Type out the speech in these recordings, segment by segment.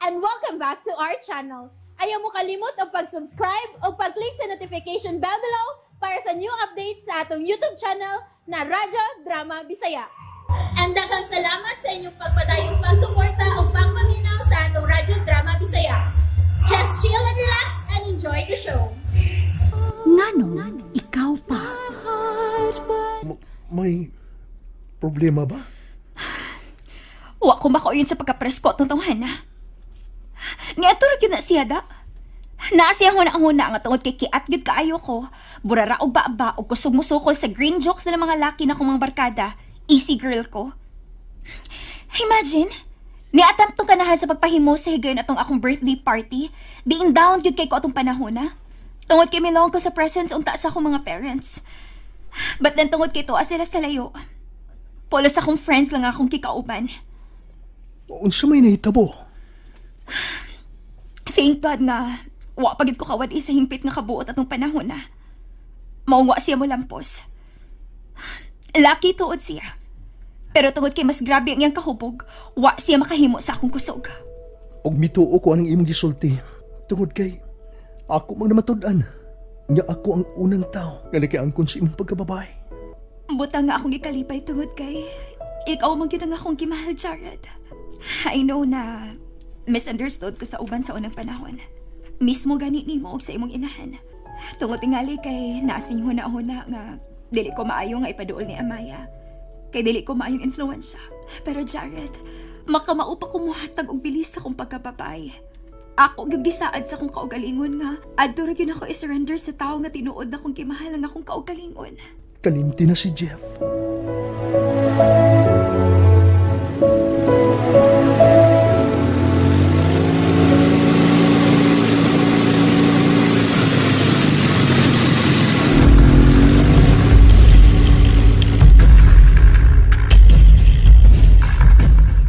And welcome back to our channel. Ayaw mo kalimot og pag-subscribe o pag-click sa notification bell below para sa new updates sa atong YouTube channel na Radyo Drama Bisaya. And daghang salamat sa inyong pagpadayong pagsuporta o pagpaminaw sa atong Radyo Drama Bisaya. Just chill and relax and enjoy the show. Nganong ikaw pa? May problema ba? Wa ko makauyon sa pagkapresko atong tawhana. Niadto ra gyud na siya da. Naa siya huna-huna nga tungod kay kiat gyud kaayo ko. Burara og baba og kusog mosukol sa green jokes nila mga laki na kong mga barkada. Easy girl ko. Imagine, niatam tong kanahan sa pagpahimo sa higayon atong akong birthday party. Diin down gyud kay ko atong panahon na. Tungod kay milong ko sa presence unta sa akong mga parents. But then tungod kay tuwa sila sa layo. Pulos akong friends lang akong kikauban. Unsa may nahitabo? Thank God nga wa pa gyud ko kawad sa hingpit nga kabuot atong panahon na. Maungwa siya mo lampos. Lucky tuod siya. Pero tungod kay mas grabe ang iyang kahubog, wa siya makahimo sa akong kusog. Og mituo ko anang imong gisulti. Tungod kay ako mang namatud-an nga ako ang unang tao nga nakiangkon sa imong pagkababae. Buta nga akong gikalipay tungod kay ikaw man gyud ang akong gimahal, Jared. I know na misunderstood ko sa uban sa unang panahon. Mismo gani nimo og sa imong inahan. Tungod tingali kay naasing huna-huna nga dili ko maayo nga ipaduol ni Amaya. Kay dili ko maayong influensya. Pero Jared, makamao pa kumuhatag og bilis sa akong pagkababae. Ako gyud gisaad sa akong kaugalingon nga adto ra gyud ako i-surrender sa tawo nga tinuod na akong gimahal ang akong kaugalingon. Kalimti na si Jeff.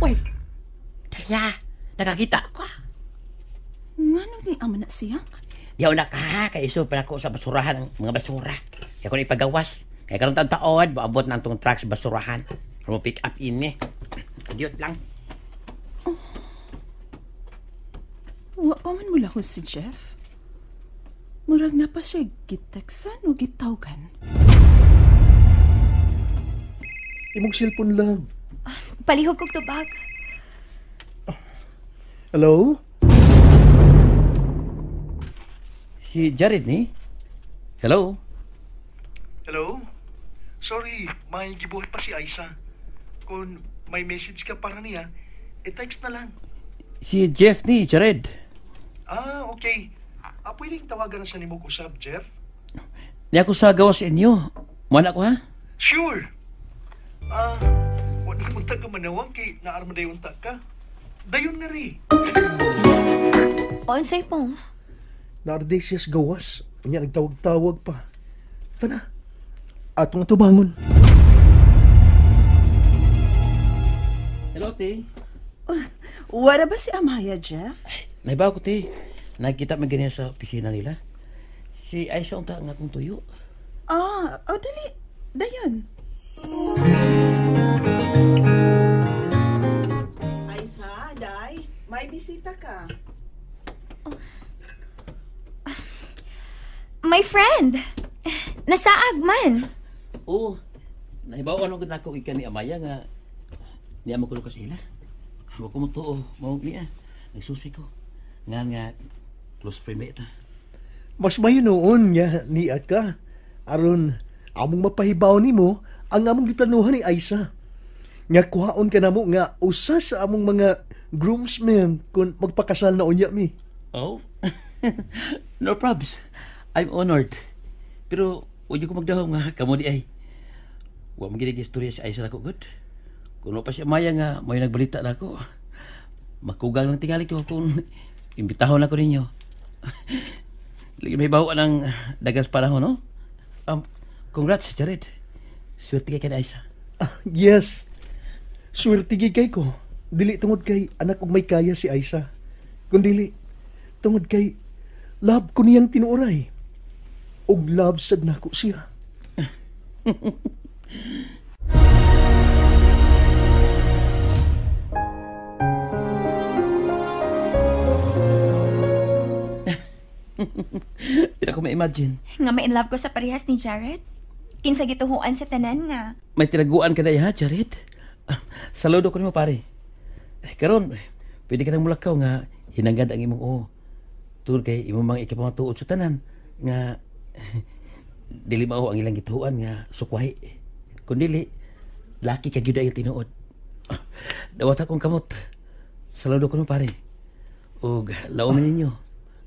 Uy, Talia, nakakita ko. Ngano ni ama na siya? Diyaw na ka, kay iso pa ako sa basurahan ang mga basura. Kaya ko na ipagawas. Kaya karon taon-taon, maabot na ang tong truck sa basurahan. Mo pick up ini. Diot lang. Oh. Wa pa man mula ko si Jeff. Murag na pa siya giteksan o gitawgan. Imong cellphone, love. Palihog kog tubag. Hello? Si Jared ni? Hello? Hello? Sorry, may gibuhat pa si Aiza. Kung may message ka para niya, i-text na lang. Si Jeff ni, Jared. Ah, okay. Pwedeng tawagan na sa nimo usab, Jeff? Di ako sa gawas inyo. Mana ko, ha? Sure. Wala mong taga manawang kay naarma dayon ta ka. Dayon nga ri. Onsay pong? Naarde siya sa gawas. Unya nagtawag-tawag pa. Tana, atong atubangon. Hello, te. Wala ba si Amaya, Jeff? Ay, naibaw ko, te. Nagkita man ganyan sa opisina nila. Si Aiza unta nga akong tuyo. Ah, oh, dali. Dayon. Aiza, Day, may bisita ka. Oh. My friend, nasaag man. Oo, nahibaw ano gud nako ikan ni Amaya nga niya makulo ka sa ila. Wa ko mo tuo, mao niya. Nagsusi ko. Nga nga close friend ba ita. Mas mayo noon nga niya ka. Aron among mapahibaw nimo ang among giplanuhan ni Aiza. Nga kuhaon ka namo nga usa sa among mga groomsmen kung magpakasal na unya mi. Oh. No probs. I'm honored. Pero wag ko magdahom nga kamo di ay. Wa man gid istorya si Aiza nako gud. Kuno pa si Amaya nga may nagbalita nako. Makugang lang tingali ko kung imbitahon ako ninyo. Lagi may bawa ng dagas panahon, no? Congrats, Jared. Swerte kay kay Aiza. Yes. Swerte gid kay ko. Dili tungod kay anak og may kaya si Aiza. Kundili tungod kay love ko niyang tinuoray. Og love sad nako siya. Di na ko ma-imagine. Nga ma-in love ko sa parehas ni Jared. Kinsa gituhuan sa tanan nga. May tinaguan ka na ha, Jared. Saludo ko nimo, pare. Karon, pwede ka nang mulakaw nga hinangad ang imong oo. Tungod kay imong mga ikapamatuod sa tanan nga dili mao ang ilang gituhuan nga sukwahi. Kun dili, laki ka gyud ay tinuod. Dawat akong kamot. Saludo ko nimo, pare. Ug laom ninyo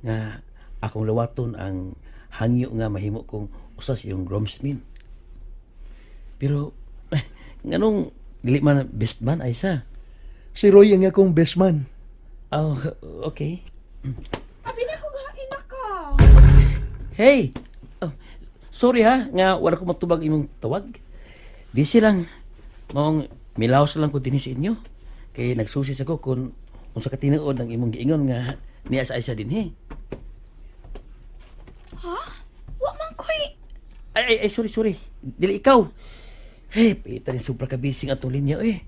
nga akong lawaton ang hangyo nga mahimo kong usa sa iyong groomsmen. Pero nganong dili man best man ay sa? Si Roy ang akong best man. Oh, okay. Abi na ko hain na ka. Hey! Oh, sorry ha, nga wala ko matubag imong tawag. Busy lang. Maong milaos lang ko dinhi sa inyo. Kay nagsusi sa ko kung unsa ka tinuod ang imong giingon nga niya sa Aisa dinhi. Ha? Wa man ko'y... Ay, ay, ay, sorry, sorry. Dili ikaw. Hey, pita rin sobra ka busy ang atong linya eh.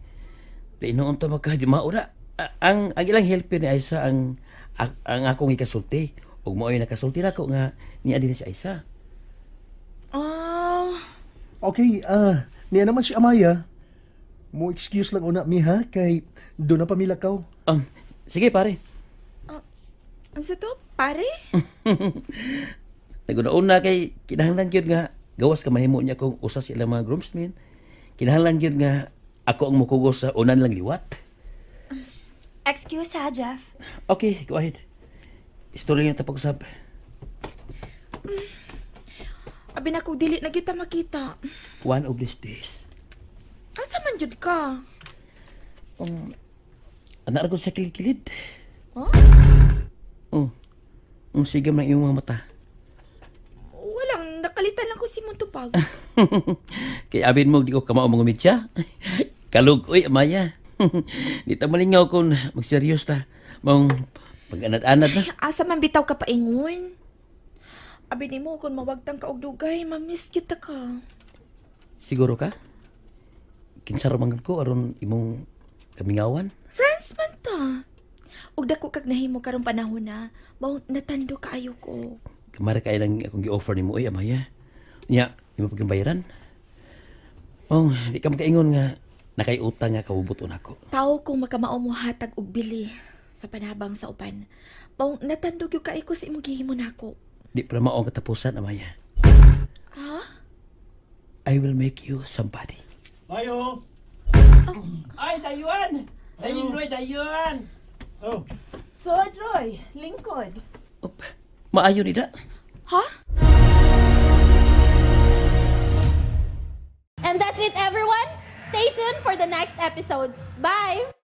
Di noon ta magkahadimao na. Ang ilang helper ni Aisa ang akong ikasulti. Ug mao'y nakasulti nako nga niya din si Aisa. Ah. Okay, niya naman si Amaya. Mo excuse lang una mi ha kay do na pamilakaw. Sige pare. Unsa to, pare? Naguna-una kay kinahanglan gyud nga gawas ka mahimo niya kung usa sa ilang mga groomsmen. Kinahanglan gyud nga ako ang mukugos sa unan lang liwat. Excuse ha, Jeff. Okay, go ahead. Istorya niyo tapag-usap. Abi na kung dili na kita makita. One of these days. Asa man jud ka? Anak ko sa kilid-kilid. Huh? Oh. Sigam ng iyong mga mata. Walang, nakalitan lang ko si Montupag. Kaya abin mo, di ko kamao mga mitya. Kalug, uy, Amaya. Di ta malingaw kung magseryos ta. Mong pag-anad-anad na. Asa man bitaw ka paingon? Abi nimo kung mawagtang ka og dugay, mamiss kita ka. Siguro ka? Kinsaro man ko aron imong kamingawan? Friends man ta. Ug dako kag nahimo karong panahon na, mao natando kaayo ko. Kamara kay lang akong gi-offer nimo oy, Amaya. Nya, imo pag bayaran. Oh, di ka makaingon nga nakay utang nga kabubuton ako. Tao kung makamao mo hatag og bili sa panabang sa uban. Mao natando gyud kaayo ko sa imong gihimo nako. Di pa mao ang katapusan, Amaya. Ha? I will make you somebody. Mayo! Ay, dayuan! Dayon, Roy, dayuan! Oh. So, Roy, lingkod. Op, maayo ni da. Ha? And that's it, everyone. Stay tuned for the next episodes. Bye!